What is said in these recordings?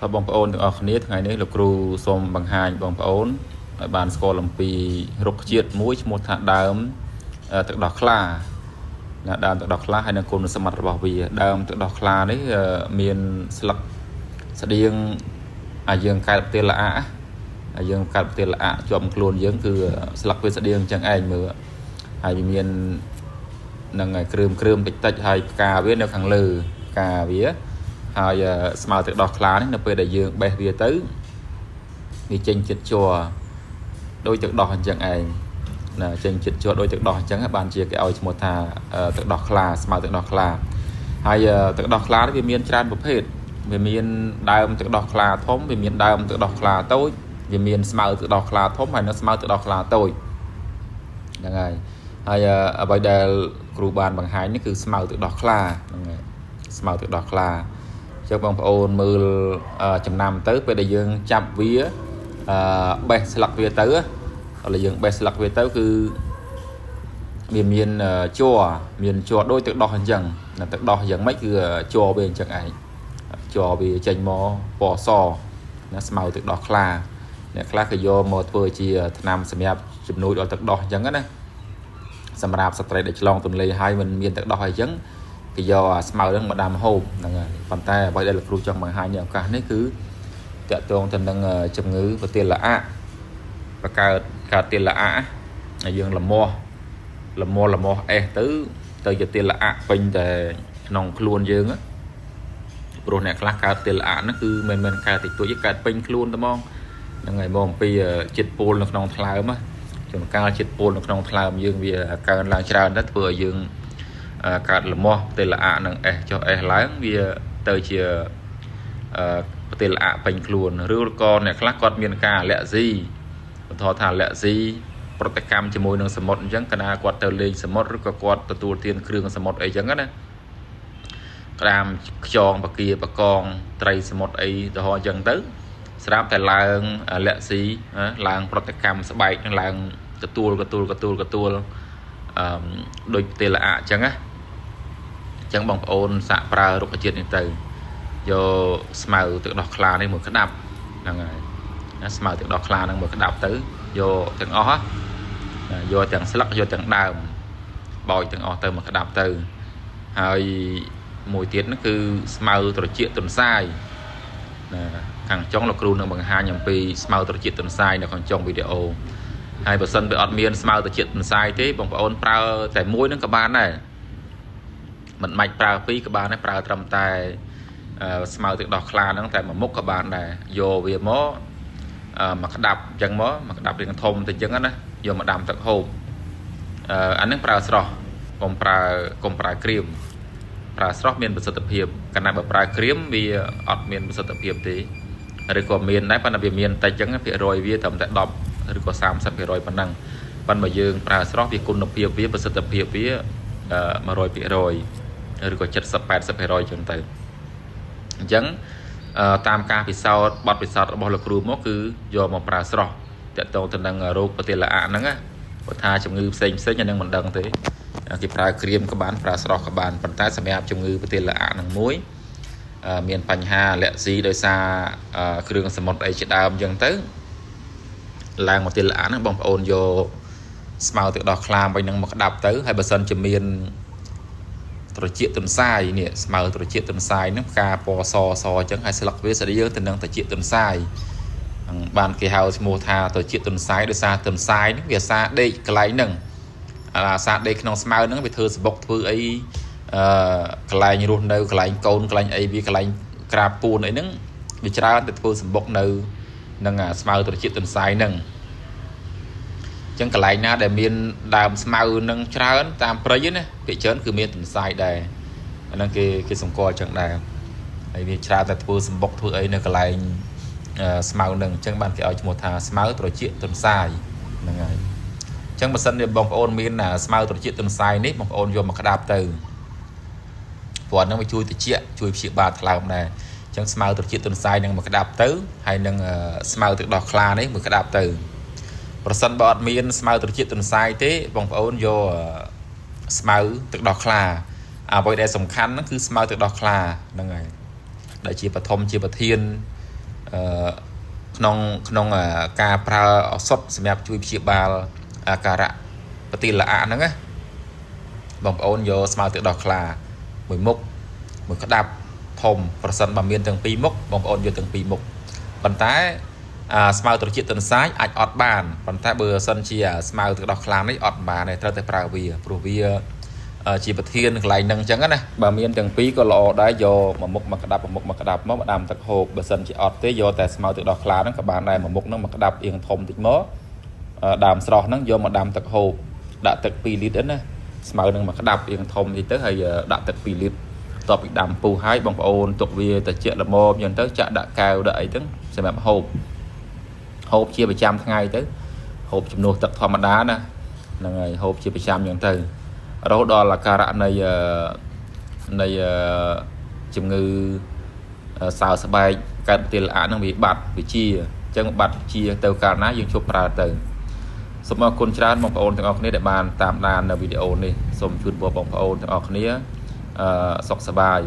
ថាបងប្អូនទាំងអស់គ្នាថ្ងៃនេះលោកគ្រូសូមបង្ហាញបងប្អូនឲ្យបានស្គាល់អំពីរុក្ខជាតិមួយឈ្មោះថាដើមទឹកដោះខ្លាណាដើមទឹកដោះខ្លាហើយនិងគុណសម្បត្តិរបស់វាដើមទឹកដោះខ្លានេះមានស្លឹកស្តៀងអាយើងកើតផ្ទះល្អអាយើងកើតផ្ទះល្អជាប់ខ្លួនយើងគឺស្លឹកវាស្តៀងអញ្ចឹងឯងមើលហើយវាមាននឹងឲ្យគ្រើមគ្រើមតិចតិចហើយផ្កាវានៅខាងលើផ្កាវាហើយស្មៅទឹកដោះខ្លានេះនៅពេលដែលយើងបេះវាទៅវាចេញជាតិជ័រដូចទឹកដោះអញ្ចឹងឯងណាចេញជាតិជ័រដូចទឹកដោះអញ្ចឹងបានជាគេឲ្យឈ្មោះថាទឹកដោះខ្លាស្មៅទឹកដោះខ្លាហើយទឹកដោះខ្លានេះវាមានច្រើនប្រភេទវាមានដើមទឹកដោះខ្លាធំវាមានដើមទឹកដោះខ្លាតូចវាមានស្មៅទឹកដោះខ្លាធំហើយនិងស្មៅទឹកដោះខ្លាតូចហ្នឹងហើយហើយអ្វីដែលគ្រូបានបង្ហាញនេះគឺស្មៅទឹកដោះខ្លាហ្នឹងហើយស្មៅទឹកដោះខ្លាចឹងបងប្អូនមើលចំណាំទៅពេលដែលយើងចាប់វាអឺបេះស្លឹកវាទៅឥឡូវយើងបេះស្លឹកវាទៅគឺវាមានជ័រមានជ័រដូចទឹកដោះអញ្ចឹងទឹកដោះយ៉ាងម៉េចគឺជ័រវាអញ្ចឹងឯងជ័រវាចេញមកពណ៌សណាស្មៅទឹកដោះខ្លាអ្នកខ្លះក៏យកមកធ្វើជាថ្នាំសម្រាប់ជំនួយដល់ទឹកដោះអញ្ចឹងណាសម្រាប់ស្ត្រីដែលឆ្លងទន្លេហើយមិនមានទឹកដោះអីចឹងគេយកអាស្មៅហ្នឹងមកដាំហូបហ្នឹងហើយប៉ុន្តែអ្វីដែលលោកគ្រូចង់បង្ហាញនៅឱកាសនេះគឺតាក់ទងទៅនឹងជំងឺប្រទាលល្អៈបកើតកើតទាលល្អៈហើយយើងលមាស់លមាស់លមាស់អេសទៅទៅជាទាលល្អៈពេញតែក្នុងខ្លួនយើងព្រោះអ្នកខ្លះកើតទាលល្អៈហ្នឹងគឺមិនមែនកើតតិចតួចទេកើតពេញខ្លួនតែហ្មងហ្នឹងហើយមកអំពីជាតិពុលនៅក្នុងថ្លើមជួនកាលជាតិពុលនៅក្នុងថ្លើមយើងវាកើនឡើងច្រើនទៅធ្វើឲ្យយើងកើតលមាស់ទេលៈនឹងអេសចុះអេសឡើងវាទៅជាប្រទេសល្អពេញខ្លួនឬក៏អ្នកខ្លះគាត់មានការអាឡែស៊ីបន្តថាអាឡែស៊ីប្រតិកម្មជាមួយនឹងសមុទ្រអញ្ចឹងកាលណាគាត់ទៅលេងសមុទ្រឬក៏គាត់ទទួលទានគ្រឿងសមុទ្រអីចឹងណាក្តាមខ្យងបកាបកងត្រីសមុទ្រអីទៅហោអញ្ចឹងទៅស្រាប់តែឡើងអាឡែស៊ីឡើងប្រតិកម្មស្បែកនឹងឡើងទទួលទទួលទទួលទទួលអឺដូចទេលៈអញ្ចឹងណាអញ្ចឹងបងប្អូនសាកប្រើរុក្ខជាតិនេះទៅយកស្មៅទឹកដោះខ្លានេះមួយក្តាប់ហ្នឹងហើយណាស្មៅទឹកដោះខ្លាហ្នឹងមួយក្តាប់ទៅយកទាំងអស់យកទាំងស្លឹកយកទាំងដើមបោចទាំងអស់ទៅមួយក្តាប់ទៅហើយមួយទៀតហ្នឹងគឺស្មៅត្រចៀកទន្សាយណាខាងចុងលោកគ្រូនឹងបង្ហាញអំពីស្មៅត្រចៀកទន្សាយនៅខាងចុងវីដេអូហើយបើសិនវាអត់មានស្មៅត្រចៀកទន្សាយទេបងប្អូនប្រើតែមួយហ្នឹងក៏បានដែរមិនបាច់ប្រើពីរក៏បានដែរប្រើត្រឹមតែស្មៅទឹកដោះខ្លាហ្នឹងតែមួយមុខក៏បានដែរយកវាមកមកក្តាប់អញ្ចឹងមកមកក្តាប់រាងធំទៅអញ្ចឹងណាយកមកដាំទឹកហូបអាហ្នឹងប្រើស្រស់កុំប្រើកុំប្រើក្រៀមប្រើស្រស់មានប្រសិទ្ធភាពកាលណាបើប្រើក្រៀមវាអត់មានប្រសិទ្ធភាពទេឬក៏មានដែរប៉ុន្តែវាមានតិចអញ្ចឹងភាគរយវាត្រឹមតែ10ឬក៏30%ប៉ុណ្ណឹងប៉ុន្តែបើយើងប្រើស្រស់វាគុណភាពវាប្រសិទ្ធភាពវា100%ឬក៏70 80%អញ្ចឹងទៅអញ្ចឹងតាមការពិសោធន៍បទពិសោធន៍របស់លោកគ្រូមកគឺយកមកប្រើស្រស់តាក់ទងទៅនឹងរោគប្រទាលល្អហ្នឹងណាបើថាជំងឺផ្សេងផ្សេងអានឹងមិនដឹងទេគេប្រើក្រៀមក៏បានប្រើស្រស់ក៏បានប៉ុន្តែសម្រាប់ជំងឺប្រទាលល្អហ្នឹងមួយមានបញ្ហាអាឡែស៊ីដោយសារគ្រឿងសមុទ្រអីជាដើមអញ្ចឹងទៅឡើងមកទាលល្អហ្នឹងបងប្អូនយកស្មៅទឹកដោះខ្លាវិញហ្នឹងមកក្តាប់ទៅហើយបើសិនជាមានត្រចៀកទន្សាយនេះស្មៅត្រចៀកទន្សាយហ្នឹងផ្កាពណ៌សសអញ្ចឹងហើយស្លឹកវាស្តៀងទៅនឹងត្រចៀកទន្សាយបានគេហៅឈ្មោះថាត្រចៀកទន្សាយដោយសារទន្សាយហ្នឹងវាសាដេកកន្លែងហ្នឹងអាសាដេកក្នុងស្មៅហ្នឹងវាធ្វើសបុកធ្វើអីអឺកន្លែងរស់នៅកន្លែងកូនកន្លែងអីវាកន្លែងក្រាបពួនអីហ្នឹងវាច្រើនទៅធ្វើសម្បុកនៅនឹងអាស្មៅត្រចៀកទន្សាយហ្នឹងចឹងកន្លែងណាដែលមានដើមស្មៅនឹងច្រើនតាមព្រៃណាភាគច្រើនគឺមានទន្សាយដែរអាហ្នឹងគេគេសម្គាល់ចឹងដែរហើយវាច្រើនតែធ្វើសម្បុកធ្វើអីនៅកន្លែងស្មៅនឹងអញ្ចឹងបានគេឲ្យឈ្មោះថាស្មៅត្រចៀកទន្សាយហ្នឹងហើយអញ្ចឹងបើសិនជាបងប្អូនមានស្មៅត្រចៀកទន្សាយនេះបងប្អូនយកមកក្តាប់ទៅព្រោះអាហ្នឹងវាជួយត្រចៀកជួយព្យាបាលថ្លើមដែរអញ្ចឹងស្មៅត្រចៀកទន្សាយនឹងមកក្តាប់ទៅហើយនឹងស្មៅទឹកដោះខ្លានេះមកក្តាប់ទៅប្រសិនបើអត់មានស្មៅត្រចៀកទន្សាយទេបងប្អូនយកស្មៅទឹកដោះខ្លាអ្វីដែលសំខាន់ហ្នឹងគឺស្មៅទឹកដោះខ្លាហ្នឹងហើយដែលជាបឋមជាប្រធាន អឺក្នុងក្នុងការប្រើឱសថសម្រាប់ជួយព្យាបាលអាការៈបតិលៈហ្នឹងណាបងប្អូនយកស្មៅទឹកដោះខ្លាមួយមុខមួយក្តាប់ធំប្រសិនបើមានទាំងពីរមុខបងប្អូនយកទាំងពីរមុខប៉ុន្តែអាស្មៅត្រចៀកទន្សាយអាចអត់បានប៉ុន្តែបើសិនជាស្មៅទឹកដោះខ្លានេះអត់បានទេត្រូវតែប្រើវាព្រោះវាជាប្រធានកន្លែងហ្នឹងអញ្ចឹងណាបើមានទាំងពីរក៏ល្អដែរយកមួយមុខមកក្តាប់មួយមុខមកក្តាប់មកមកដាំទឹកហូបបើសិនជាអត់ទេយកតែស្មៅទឹកដោះខ្លាហ្នឹងក៏បានដែរមួយមុខហ្នឹងមកក្តាប់អៀងធំតិចមកដើមស្រស់ហ្នឹងយកមកដាំទឹកហូបដាក់ទឹក2លីត្រណាស្មៅនឹងមកក្តាប់អៀងធំតិចទៅហើយដាក់ទឹក2លីត្រតបពីដាំពុះហើយបងប្អូនទុកវាតិចល្មមអញ្ចឹងទៅចាក់ដាក់កែវដាក់អីហ្នឹងសម្រាប់ហូបហូបជាប្រចាំថ្ងៃទៅហូបជំនួសទឹកធម្មតាណាហ្នឹងហើយហូបជាប្រចាំអញ្ចឹងទៅរហូតដល់អាការៈនៃនៃជំងឺសើស្បែកកើតទីលៈហ្នឹងវាបាត់វាជាអញ្ចឹងបាត់ជាទៅកាលណាយើងជប់ប្រើទៅសូមអរគុណច្រើនបងប្អូនទាំងអស់គ្នាដែលបានតាមដាននៅវីដេអូនេះសូមជូនពរបងប្អូនទាំងអស់គ្នាអឺសុខសប្បាយ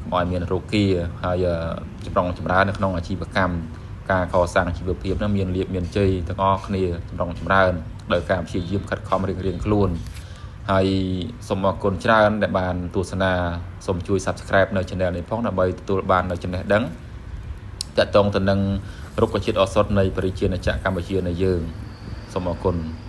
កុំឲ្យមានរោគាហើយចម្រុងចម្រើននៅក្នុងអាជីវកម្មការកសាងជីវភាពនឹងមានលៀបមានជ័យទាំងអស់គ្នាចម្រុងចម្រើនដោយការព្យាយាមខិតខំរៀងរៀងខ្លួនហើយសូមអរគុណច្រើនដែលបានទស្សនាសូមជួយ Subscribe នៅ Channel នេះផងដើម្បីទទួលបាននៅចំណេះដឹងតាក់ទងទៅនឹងរុក្ខជាតិឱសថនៃប្រជាណាចក្រកម្ពុជានៃយើងសូមអរគុណ។